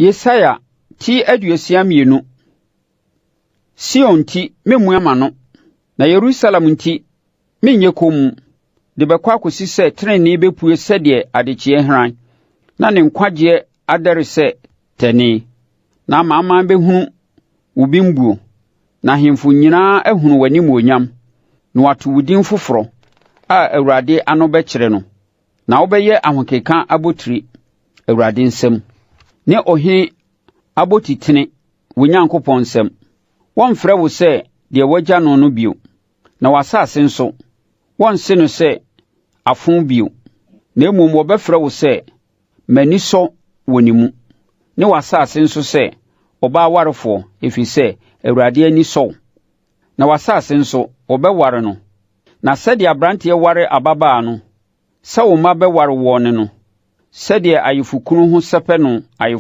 Yesaia ti 62. Sion nti meremmua m'ano, na Yerusalem nti merenyɛ komm, de bɛkɔ akɔsi sɛ tenenee bɛpue sɛdeɛ adekyeeɛ hran, na ne nkwagyeɛ adɛre sɛ tɛnee. Na amanaman bɛhunu wo bembuo, na ahemfo nyinaa ahunu w'animuonyam, na wɔato wo din foforɔ a Awurade ano bɛkyerɛ no. Na wobɛyɛ ahokeka abotire Awurade nsam, ne ɔhene abotitene wo Onyankopɔn nsam. Wɔremfrɛ wo sɛ deɛ wɔagya no no bio, na w'asase nso, wɔrense no sɛ afo bio, na mmom wɔbɛfrɛ wo sɛ M'ani sɔ wɔ ne mu, ne w'asase nso sɛ Ɔbaa warefoɔ, ɛfiri sɛ Awurade ani sɔ wo. Na w'asase nso, wɔbɛware no. Na sɛdeɛ aberanteɛ ware ababaa no, sɛ wo mma bɛware woɔ ne no, sɛdeɛ ayeforɔkunu ho sɛpɛ no ayeforɔ.